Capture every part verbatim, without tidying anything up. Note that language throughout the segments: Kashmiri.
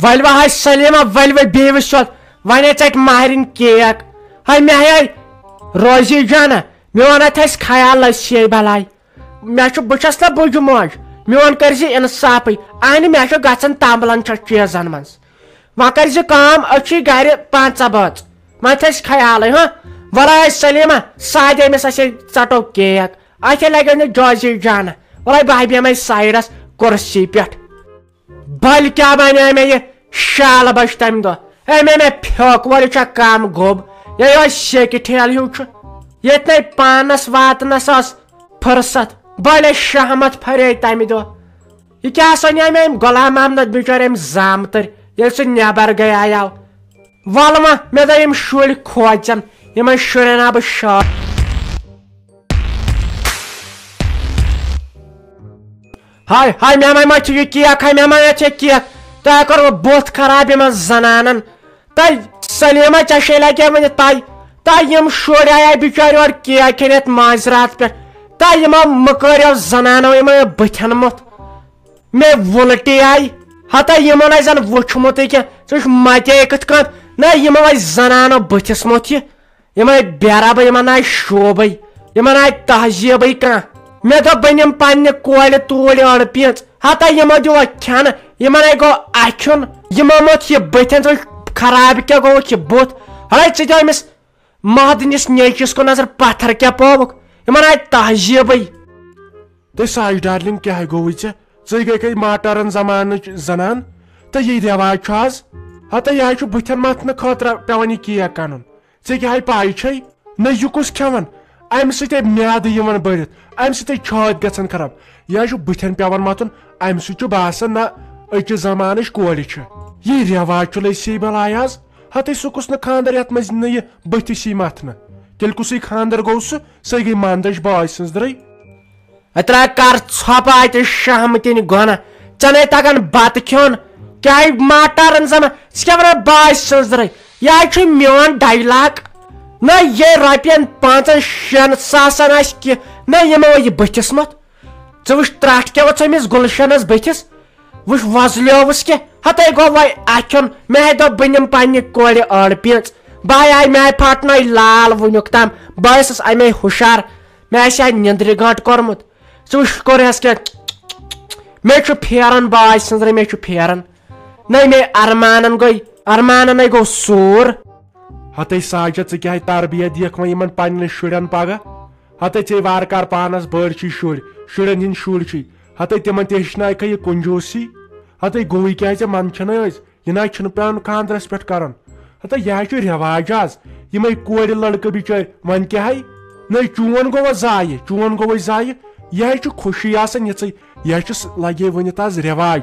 ولہِ وۄنۍ ہے سلیمہ، ولہِ ولہِ بیٚیہِ وٕچھ سیوٚد۔ وۄنۍ ہے ژَٹہِ ماہرِنۍ کیک۔ ہے مےٚ ہے روزی جانہ، میون اَتھ آسہِ خیال، لٔج سے بلاے۔ مےٚ چھُ، بہٕ چھَس نہ بُجہِ موج، میون کٔرۍ زِ اِنصافٕے۔ اہنہِ، مےٚ چھُ گژھان تمبلن چھَس چیٖزن منٛز۔ وۄنۍ کٔرۍ زِ کٲم، أسۍ چھِ گرِ پنٛژاہ بٲژ، وۄنۍ تھٲیزِ خیالٕے، ہاں۔ وَلہٕ ہے سلیمہ، سادے أمِس اَسے ژَٹو کیک، اَتھے لَگیو نہٕ جوزی جانہ۔ وَلہٕ ہے بہٕ ہے بیٚہمَے سایڈَس کُرسی پٮ۪ٹھ۔ بٔلۍ کیٛاہ بَنیٛاے مےٚ یہِ شالہٕ بَچھ تَمہِ دۄہ؟ اَمے مےٚ پھیوٚک وۄلہِ چھا کَم گوٚب، یہِ یِہوٚے سیٚکہِ ٹھیلہٕ ہیوٗ چھُ۔ ییٚتہِ نَے پانَس واتنَس ٲس فرصت، بٔلۍ شہمت پھرے تَمہِ دۄہ۔ یہِ کیٛاہ سَنیٛاے مےٚ أمۍ غلام محمد بِچٲرۍ أمۍ زامتٕرۍ، ییٚلہِ سُہ نٮ۪بر گٔیایو؟ وَلہٕ وۄنۍ، مےٚ دوٚپ یِم شُرۍ کھوژن، یِمن شُرٮ۪ن ہا بہٕ شا-، ہاے ہاے، مےٚ ما، ما چھُ یہِ کیک، ہاے مےٚ ما چھِ کیک، تۄہہِ کٔروٕ بُتھ خراب یِمن زنانن۔ تہٕ سلیمہ، ژےٚ چھے لگے ؤنِتھ پَے، تہٕ یِم شُرۍ آیے بِچٲرۍ اورٕ کیک کھٮ۪نہِ یَتھ مٲنٛزِ راتھ پٮ۪ٹھ، تہٕ یِمو مٔکٲریو زنانو یِمو مےٚ بٕتھٮ۪ن موٚتھ۔ مےٚ وُلٹی آیہِ، ہتا یِمن آسہِ زن وُچھمُتٕے کینٛہہ، ژٕ وٕچھ متے کِتھ کٔنۍ، نہ یِمو آسہِ زنانو بٕتھِس موٚتھ یہِ، یِمن آیہِ بیربے، یِمن آیہِ شوبے، یِمن آیہِ تہذیٖبٕے کانٛہہ۔ مےٚ دوٚپ بہٕ نِمہٕ پننہِ کورِ توٗرۍ أڑ پیٖنٛژ، ہتا یِمو دیُت کھٮ۪نہٕ، یِمن ہے گوٚو اَکھیُن، یِمو موٚتھ یہِ بٕتھٮ۪ن، ژٕ وٕچھ خراب کیٛاہ گوٚوُکھ یہِ بُتھ۔ ہڑے ژٕ دِ أمِس مہدنِس نیٚچوِس کُن نظر، پتھر کیٛاہ پووُکھ، یِمن آیہِ تہذیٖبٕے۔ تہٕ ساج ڈارلنگ، کیٛاہ گوٚوُے ژےٚ؟ ژٕے گٔیکھے ماٹارن زمانٕچ زنان۔ تہٕ یہِ رٮ۪واج چھُ آز۔ ہتا یہِ حظ چھُ بٕتھٮ۪ن متھنہٕ خٲطرٕ پٮ۪وان یہِ کیک انُن۔ ژےٚ کیٛاہ ہے پاے چھے؟ نہ یہِ کُس کھٮ۪وان؟ امہِ سۭتۍ ہے میادٕ یِوان بٔرِتھ، امہِ سۭتۍ ہے چھٲتۍ گژھان خراب۔ یہِ حظ چھُ بٕتھٮ۪ن پٮ۪وان متھُن، امہِ سۭتۍ چھُ باسان نہ أزچہِ زمانٕچ کورِ چھِ۔ یہِ رٮ۪واج چھُ لٔسۍ بلاے آز۔ ہتے سُہ کُس نہٕ خاندر یتھ منٛز نہٕ یہِ بٕتھِس یی متھنہٕ؟ تیٚلہِ کُسٕے خاندر گوٚو سُہ؟ سۄے گٔے مندج باے سٕنٛز درٕے۔ ترٛا کر ژھۄپہٕ اتہِ شہمتٕنۍ گۄنہ۔ ژےٚ نے تگان بتہٕ کھیوٚن؟ کیٛاہ ماٹارن زنہ؟ ژٕ کیٛاہ ونان باے سٕنٛز درٕے؟ یہِ حظ چھُ میون ڈایلاگ۔ نہ یہِ رۄپین پانٛژن شٮ۪ن ساسن آسہِ کینٛہہ، نہ یِمو یہِ بٕتھِس متھ۔ ژٕ وٕچھ ترٛٹھ کیٛاہ ؤژھ أمِس گُلشنس بٕتھِس۔ وٕچھ وۄزلیووُس کیٛاہ، ہتے گوٚو وۄنۍ اَتھیُن۔ مےٚ ہے دوٚپ بہٕ نِمہٕ پننہِ کورِ أڑ پیٖنٛژ۔ بہٕ ہے آے، مےٚ ہے پھاٹنٲے لال وٕنیُک تام۔ بہٕ ٲسٕس اَمے ہُشار، مےٚ آسہِ ہا نِندرِ گٲنٛٹ کوٚرمُت۔ ژٕ وٕچھ کوٚرہَس کیٛاہ، مےٚ چھُ پھیران باے سٕنٛزرے، مےٚ چھُ پھیران۔ نَے مےٚ ارمانن گٔے، ارمانن ہے گوٚو سوٗر۔ ہتے ساجد، ژٕ کیٛاہ ہے تربیت دِیَکھ وۄنۍ یِمن پننٮ۪ن شُرٮ۪ن پگاہ؟ ہتے ژےٚ وارٕ کار پانس بٔڑۍ چھی شُرۍ، شُرٮ۪ن ہٕنٛدۍ شُرۍ چھی۔ ہتے تِمن تہِ ہیٚچھنایکھے یہِ کنجوسی۔ ہتے گوٚوٕے کیٛاہ ژےٚ، منٛدچھنَے أسۍ، یہِ نہ حظ چھُنہٕ پٮ۪وان خانٛدرس پٮ۪ٹھ کرُن۔ ہتے یہِ حظ چھُ رٮ۪واج آز، یِمے کورِ لڑکہٕ بِچٲرۍ، وۄنۍ کیٛاہ ہے؟ نَے چون گوٚوا ضایہِ، چون گوٚوَے ضایہِ۔ یہِ حظ چھُ خوشی آسان یِژٕے، یہِ حظ چھُ س-، لگے ؤنِتھ آز رٮ۪واج۔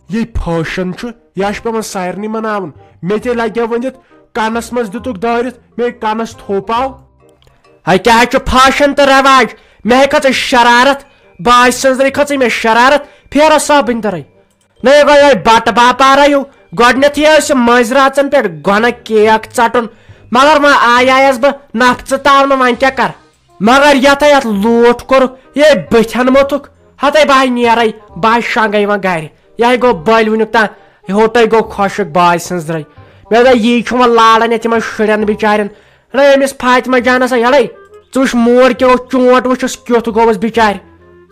یہِ فیشن چھُ، یہِ حظ چھُ پٮ۪وان سارنٕے مناوُن۔ مےٚ تہِ لگے ؤنِتھ، کنس منٛز دِتُکھ دٲرِتھ، مےٚ کنس تھوٚپ آو۔ ہے کیٛاہ حظ چھُ فیشن تہٕ رواج؟ مےٚ ہے کھٔژٕے شرارت، باے سٕنٛزرٕے کھٔژٕے مےٚ شرارت، پھیرو صٲبٕنۍ دٔرٕے۔ نہ یہِ گوٚو یِہوٚے بٹہٕ باپارا ہیوٗ۔ گۄڈٕنیتھٕے ٲسۍ مٲنٛزِ راتن پٮ۪ٹھ گۄنہ کیک ژٹُن، مگر وۄنۍ آیایس بہٕ نپژٕ تاونہٕ، وۄنۍ کیٛاہ کر؟ مگر یتھے اتھ لوٗٹھ کوٚرُکھ، یے بٕتھٮ۪ن موٚتھُکھ، ہتے بہٕ ہاے نیرے، بہٕ ہاے شۄنٛگے وۄنۍ گرِ۔ یہِ ہاے گوٚو بٔلۍ وٕنیُک تام، ہوٹے گوٚو خۄشک باے سٕنٛز درٕے۔ مےٚ دوٚپ، یی چھُ وۄنۍ لالن یتھ یِمن شُرٮ۪ن بِچارٮ۪ن۔ ہے، أمِس فاطمہ جانس ہا یڑے، ژٕ وٕچھ مور کیٛاہ اوس، چونٹ وٕچھُس کیُتھ گوٚوُس بِچارِ۔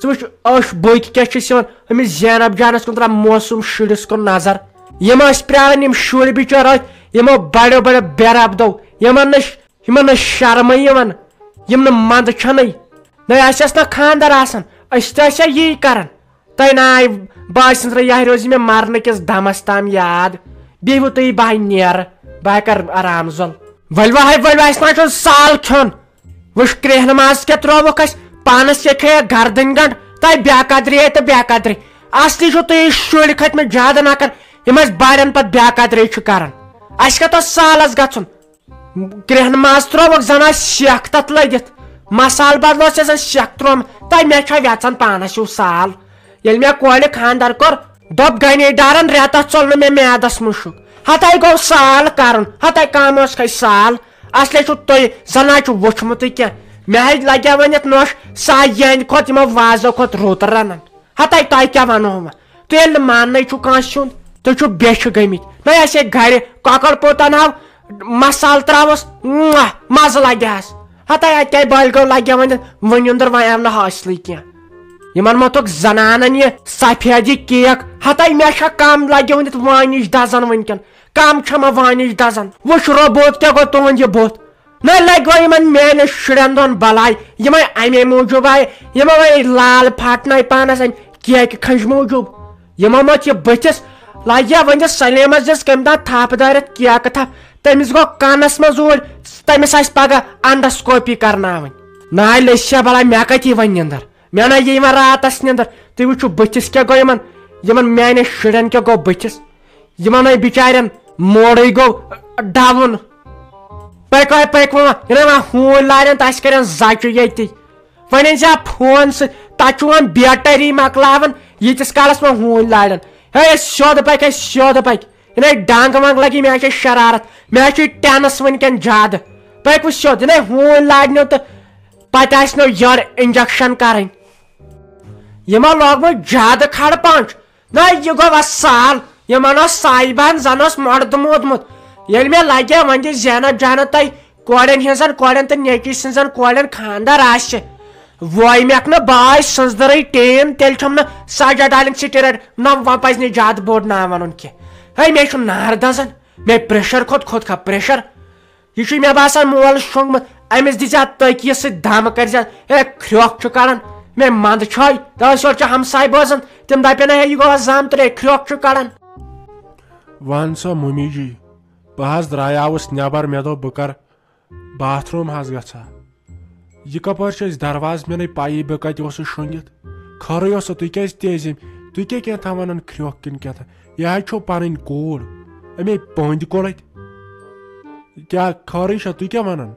ژٕ وٕچھ، أچھ بٔتۍ کیٛاہ چھِس یِوان۔ أمِس زینب جانس کُن ترٛاو موسوم شُرِس کُن نظر۔ یِم ٲسۍ پرٛاران، یِم شُرۍ بِچٲرۍ ٲسۍ، یِمو بڑیو بڑیو بے ربدو، یِمن نہٕ ش-، یِمن نہٕ شرمٕے یِوان، یِم نہٕ منٛدٕ چھَنٕے۔ نَے اَسہِ ٲس نہ خانٛدر آسان، أسۍ تہِ ٲسۍ ہا یی کران۔ تۄہہِ ناے باسہِ سٕنٛزرٕ یہِ روزِ مےٚ مرنہٕ کِس دمس تام یاد۔ بیٚیہِ وٕ تُہۍ بہٕ نیرٕ، بہٕ کرٕ آرام زۄل۔ ؤلۍ وۄنۍ ہے، ؤلۍ وۄنۍ، اَسہِ ما چھُ سال کھیوٚن؟ وٕچھ کرٛیٚہنہٕ ماز کیٛاہ ترٛووُکھ اَسہِ، پانس کیٛاہ کھیٚیکھ گردٕنۍ گنٛڈ، تۄہہِ بے قدری ہے تہٕ بے قدری۔ اصلی چھُو تُہۍ شُرۍ کھٔتۍ مٕتۍ زیادٕ نکھن، یِم اَسہِ بڑٮ۪ن پتہٕ بے قدری چھِ کران۔ اَسہِ کتھ اوس سالس گژھُن؟ کرٛیٚہن ماز ترٛووُکھ زن آسہِ سیٚکھ تتھ لٔگِتھ، مسالہٕ بدلہٕ اوس زن سیٚکھ ترٛوومُت۔ تۄہہِ مےٚ چھا ویژان پانس ہیوٗ سال؟ ییٚلہِ مےٚ کورِ خانٛدر کوٚر، دوٚپ گنے ڈارن رٮ۪تس ژوٚل نہٕ مےٚ میادس مُشُک۔ ہتے گوٚو سال کرُن، ہتے کم اوس کھے سال۔ اصلے چھُو تُہۍ، زن حظ چھُ وُچھمُتٕے کینٛہہ۔ مےٚ حظ لگیا ؤنِتھ نوٚش، سا یِہنٛدِ کھۄتہٕ یِمو وازو کھۄتہٕ رُت رنان۔ ہتے تۄہہِ کیٛاہ ونو وۄنۍ؟ تُہۍ ییٚلہِ نہٕ ماننٕے چھُو کٲنٛسہِ ہُنٛد، تُہۍ چھِو بیچھِ گٔمٕتۍ۔ نہ، اَسہِ ہے گرِ کۄکر پوٗت اَنہو، مسالہٕ ترٛاوس، مۄہ، مزٕ لگہِ ہس۔ ہتا اَتہِ کیٛاہ بالہِ گوٚو لگہِ وۄنۍ، وۄنۍ أنٛدر وۄنۍ آو نہٕ حٲصلٕے کینٛہہ۔ یِمن ما توٚگ زنانن یہِ سفیدی کیک؟ ہتا مےٚ چھا کم لگہِ وۄنۍ وانِج دزان وٕنکٮ۪ن؟ کم چھا مےٚ وانِج دزان؟ وٕچھ رۄبوت کیٛاہ گوٚو تُہنٛد یہِ بُتھ۔ نہ لگہِ وۄنۍ یِمن میانٮ۪ن شُرٮ۪ن دۄن بلاے، یِمے امے موٗجوٗب آیہِ، یِمو وۄنۍ لال پھاٹنٲے پانس امہِ کیکہِ کھنٛجہِ موٗجوٗب۔ یِمو مۄتھ یہِ بٕتھِس لگہِ ہا وۄنۍ سلیمس دِژ کٔمۍ تام تھپھ دٲرِتھ کیکہٕ تھپھ، تٔمِس گوٚو کنس منٛز اوٗرۍ، تٔمِس آسہِ پگاہ انڈوسکوپی کرناوٕنۍ۔ نہ لٔسۍ ہا بلاے، مےٚ کتہِ یی وۄنۍ نِندٕر؟ مےٚ نہ یی وۄنۍ راتس نِندٕر۔ تُہۍ وٕچھِو بٕتھِس کیٛاہ گوٚو یِمن، یِمن میانٮ۪ن شُرٮ۪ن کیٛاہ گوٚو بٕتھِس۔ یِمن ہے بِچارٮ۪ن موڈٕے گوٚو ڈاوُن۔ پٔکۍ وۄنۍ، پٔکۍ وۄنۍ، یِنہٕ وۄنۍ ہوٗنۍ لارٮ۪ن تہٕ اَسہِ کَرن زَچہِ ییٚتی۔ وۄنۍ أنۍ زِ ہا فون سۭتۍ، تَتھ چھُ وۄنۍ بیٹری مۄکلاوان، ییٖتِس کالَس وۄنۍ ہوٗنۍ لارٮ۪ن۔ ہے، سیوٚد پٔکۍ، ہے، سیوٚد پٔکۍ۔ یِنَے ڈنٛگ ونٛگ لَگہِ، مےٚ چھےٚ شرارت، مےٚ چھُ ٹٮ۪نٕس وٕنکٮ۪ن زیادٕ۔ پٔکۍ وۄنۍ سیوٚد، یِنَے ہوٗنۍ لارنو تہٕ پَتہٕ آسہِ نو یٔڈ انجیکشن کَرٕنۍ۔ یِمو لوگمُت زیادٕ کھڑ پانٛچ۔ نہ، یہِ گوٚو اَسہِ سال۔ یِمن اوس سایبان زن اوس مۄردٕ موٗدمُت۔ ییٚلہِ مےٚ لگے وۄنۍ دِ زینب جانہ تۄہہِ کورٮ۪ن ہٕنٛزن کورٮ۪ن تہٕ نیٚچوۍ سٕنٛزن کورٮ۪ن خانٛدر آسہِ۔ وۄمٮ۪کھ نہٕ باے سٕنٛزدرٕے ٹین، تیٚلہِ چھُم نہٕ سجا ڈالِنگ سٹیرایڈ۔ نہ، وۄنۍ پزِ نہٕ زیادٕ بوٚڑ ناو ونُن کینٛہہ۔ ہے، مےٚ چھُ نار دزان، مےٚ پریشر کھوٚت، کھوٚت کھا پریشر۔ یہِ چھُے مےٚ باسان مول شۄنٛگمُت، أمِس دِژ اَتھ تٔکیَس سۭتۍ دَم کٔرزِ، ہے کھرٛۄکھ چھُ کَڑان۔ مےٚ منٛد چھٲے، تہٕ أسۍ یورٕ چھِ ہمساے بوزان، تِم دَپن ہے یہِ گوٚو زامتٕرے، کھرٛۄکھ چھُ کَڑان۔ وَن سا مُمی جی، بہٕ حظ درٛایاوُس نٮ۪بر، مےٚ دوٚپ بہٕ کَرٕ باتھ روٗم حظ گژھٕ ہا۔ یہِ کَپٲرۍ چھُ اَسہِ دروازٕ، مےٚ نَے پَیی بہٕ کَتہِ اوسُس شۄنٛگِتھ۔ خٲرٕے اوسا، تُہۍ کیٛازِ تیزی؟ تُہۍ کیٛاہ کینٛہہ تام وَنان کھرٛۄکھ کِنہٕ کینٛہہ تام؟ یہِ حظ چھو پَنٕنۍ کوٗر، اَمے پٔنٛدۍ کوٚڑ اَتہِ۔ کیٛاہ خٲرٕے چھا؟ تُہۍ کیٛاہ وَنان؟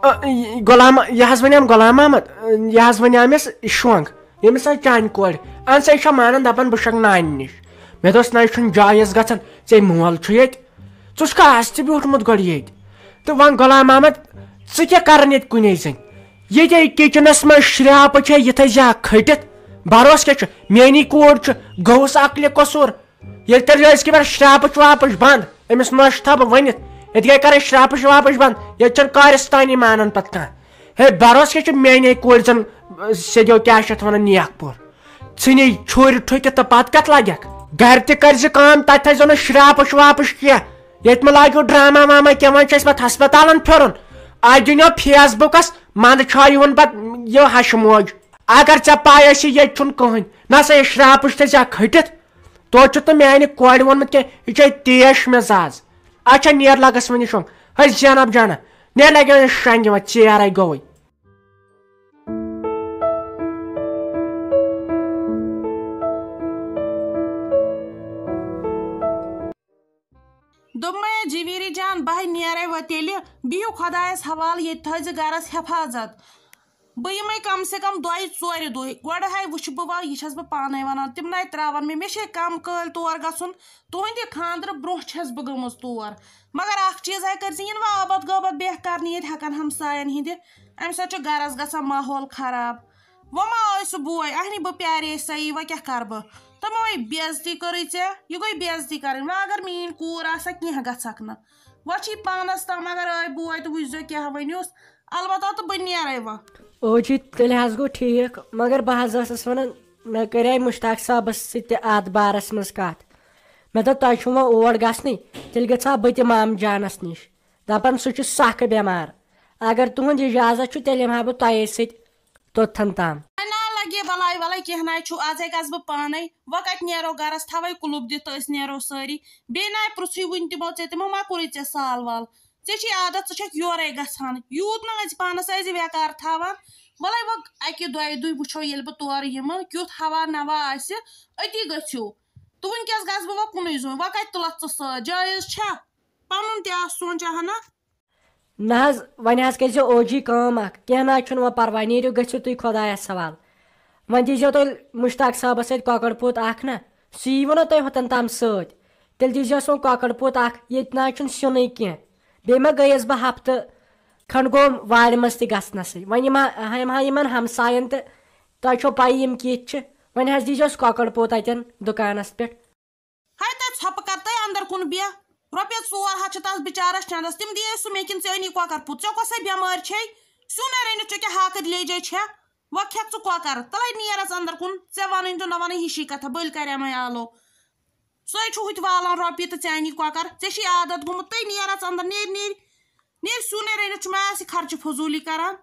آ، یہِ غلام، یہِ حظ وَنیٛام غلام محمد، یہِ حظ وَنیٛام أمِس شۄنٛگ، ییٚمِس حظ چانہِ کورِ۔ اَہن سا، یہِ چھا مانان، دَپان بہٕ شۄنٛگہٕ نانہِ نِش۔ مےٚ دوٚپُس، نہ، یہِ چھُنہٕ جایز گژھان، ژےٚ مول چھُ ییٚتہِ، ژٕ چھُکھا آز تہِ بیوٗٹھمُت گۄڈٕ ییٚتہِ؟ تہٕ وۄنۍ غلام محمد، ژٕ کیٛاہ کَران ییٚتہِ کُنے زٔنۍ؟ ییٚتے کِچنَس منٛز شرٛاپہٕ چھےٚ، یہِ تھٲیزِ ہا کھٔٹِتھ۔ بروسہٕ کیٛاہ چھُ؟ میٛٲنی کوٗر چھُ، گوٚوُس عقلہِ قصوٗر۔ ییٚلہِ تیٚلہِ أزکہِ پٮ۪ٹھ شرٛاپٕچ واپٕچ بنٛد، أمِس نۄشہِ تھاو بہٕ ؤنِتھ، ییٚتہِ گٔے کَرٕنۍ شرٛاپٕچ واپٕچ بنٛد، ییٚتہِ چھَنہٕ کارِستانی مانان پَتہٕ کانٛہہ۔ ہے، بروسہٕ کیٛاہ چھُ میٛانے کورِ زَن، سیٚدیو کیٛاہ چھِ اَتھ وَنان، نیک پوٗر؟ ژھٕنی چھُرۍ ٹھُکِتھ تہٕ پَتہٕ کَتھ لَگٮ۪کھ؟ گَرِ تہِ کٔرۍ زِ کٲم، تَتہِ تھٲیزیو نہٕ شرٛاپٕچ واپٕچ کینٛہہ۔ ییٚتہِ مہ لاگیو ڈرٛاما واما کینٛہہ، وۄنۍ چھُ اَسہِ پَتہٕ ہَسپَتالَن پھِرُن۔ اَتہِ دِنیو فیس بُکَس، منٛدٕ چھا یِوان پَتہٕ یہِ ہَشہٕ موج۔ اگر ژےٚ پَے آسی ییٚتہِ چھُنہٕ کٕہٕنۍ، نہ سا یہِ شرٛاپٕچ تھٲیزِ ہا کھٔٹِتھ۔ توتہِ چھُ تہٕ میانہِ کورِ ووٚنمُت کینٛہہ، یہِ چھے تیش مزاز۔ اچھا، نیر لگس وۄنۍ شۄنٛگ۔ ہے زینب جانہ، نیر لگے وۄنۍ شۄنٛگہِ وۄنۍ، ژیر ہے گوٚوٕے۔ دوٚپمَے جِویٖری جان، بہٕ ہے نیرے وۄنۍ تیٚلہِ، بِہِو خۄدایَس حوالہٕ، ییٚتہِ تھٲیزِ گَرَس حفاظت۔ بہٕ یِمَے کم سے کم دۄیہِ ژورِ دۄہہِ۔ گۄڈٕ ہے وٕچھِ بہٕ وۄنۍ، یہِ چھَس بہٕ پانَے وَنان، تِم نَے ترٛاوَن مےٚ، مےٚ چھے کَم کٲلۍ تور گژھُن، تُہٕنٛدِ خانٛدرٕ برٛونٛہہ چھَس بہٕ گٔمٕژ تور۔ مگر اَکھ چیٖز ہے کٔرۍ زِ یِنہٕ وۄنۍ آباد غٲبت بیٚہہ کَرنہِ ییٚتہِ ہٮ۪کَن ہمسایَن ہِنٛدِ، اَمہِ سۭتۍ چھُ گَرَس گژھان ماحول خراب۔ وۄنۍ ما آے سُہ بوے، اہنہِ بہٕ پیارے سَے، وۄنۍ کیٛاہ کَرٕ بہٕ؟ تِمو ہے بے عزتی کٔرٕے ژےٚ، یہِ گٔے بے عزتی کَرٕنۍ۔ وۄنۍ اگر میٛٲنۍ کوٗر آسہِ ہا، کینٛہہ گژھکھ نہٕ۔ وۄنۍ چھُے پانَس تام، اگر آے بوے تہٕ وٕچھزیو کیٛاہ ؤنِوس۔ البتہ تہٕ بہٕ نیرَے وۄنۍ۔ او جی، تیٚلہِ حظ گوٚو ٹھیٖک، مگر بہٕ حظ ٲسٕس وَنان، مےٚ کَرے مُشتاق صٲبَس سۭتۍ تہِ اَتھ بارَس منٛز کَتھ۔ مےٚ دوٚپ، تۄہہِ چھُو وۄنۍ اور گژھنٕے، تیٚلہِ گژھٕ ہا بہٕ تہِ مامہٕ جانَس نِش۔ دَپان، سُہ چھُ سَکھ بٮ۪مار۔ اگر تُہُنٛد اِجازت چھُ، تیٚلہِ یِمہٕ ہا بہٕ تۄہے سۭتۍ توٚتتھن تام۔ نہ لگے بلاے ولاے کینٛہہ نہ چھُ، آزے گژھٕ بہٕ پانے۔ وۄنۍ کتہِ نیرو گرس، تھاوے کُلُپ دِتھ تہٕ أسۍ نیرو سٲری۔ بیٚیہِ نہ پرژھُے وُنہِ تِمو، ژےٚ تِمو ما کوٚرُے ژےٚ سال وال؟ ژےٚ چھے عادت، ژٕ چھکھ یورے گژھان، یوٗت نہ أزۍ پانس ٲسۍ زِ ویکار تھاوان۔ وَلَے وۄنۍ اَکہِ دۄیہِ دُہۍ وٕچھو، ییٚلہِ بہٕ تورٕ یِمہٕ، کیُتھ ہوا نوا آسہِ، أتی گٔژھِو۔ تہٕ وٕنکیٚس گژھٕ بہٕ وۄنۍ کُنُے زوٚن، وۄنۍ کَتہِ تُلَتھ ژٕ سۭتۍ؟ جٲیِز چھا؟ پَنُن تہِ آس سونٛچا ہنا۔ نہ حظ، وۄنۍ حظ کٔرۍ زِ او جی کٲم اکھ، کینٛہہ نہ حظ چھُنہٕ وۄنۍ پرواے، نیٖرِو گٔژھِو تُہۍ خۄدایَس حوالہٕ۔ وۄنۍ دیٖزیو تُہۍ مُشتاق صٲبَس اَتہِ کۄکَر پوٗت اکھ نہ، سُہ یی وۄنۍ تۄہہِ ہوٚتَن تام سۭتۍ۔ تیٚلہِ دیٖزیوس وۄنۍ کۄکَر پوٗت اکھ، ییٚتہِ نہ حظ چھُنہٕ سیُنٕے کینٛہہ۔ بیٚیہِ ما گٔیَس بہٕ ہفتہٕ کھنٛڈ گوٚو وارِ منٛز تہِ گژھنَسٕے۔ وۄنۍ یِم ہا، یِم ہا یِمَن ہمسایَن تہٕ تۄہہِ چھو پَیی یِم کِتھۍ چھِ، وۄنۍ حظ دیٖزیوس کۄکر پوٗت اتٮ۪ن دُکانس پٮ۪ٹھ۔ ہے، تہٕ ژھۄپہٕ کر تہٕ اندر کُن بیٚہہ۔ رۄپیس ژور ہتھ چھِ تس بِچارس چندس، تِم دِیے سُہ مےٚ کِنہٕ ژےٚ أنی کۄکر پوٗت؟ ژےٚ کۄسے بٮ۪مٲرۍ چھے؟ سیُن ہے رٔنِتھ، ژےٚ کیٛاہ ہاکہٕ لیجے چھےٚ؟ وۄنۍ کھٮ۪کھ ژٕ کۄکر، تلے نیر ژٕ اندر کُن، ژےٚ ونٕنۍ تہٕ نہ ونٕنۍ ہِشی کتھا، بٔلۍ کرے مےٚ آلو۔ سۄے چھُ ہُتہِ والان رۄپیہِ تہٕ ژےٚ اَنی کۄکر، ژےٚ چھے عادت گوٚمُت، تٔے نیر ژٕ اندر، نیر، نیر، نیر، سیُن ہے رٔنِتھ چھُ مےٚ اَسہِ خرچہٕ فضوٗلی کران۔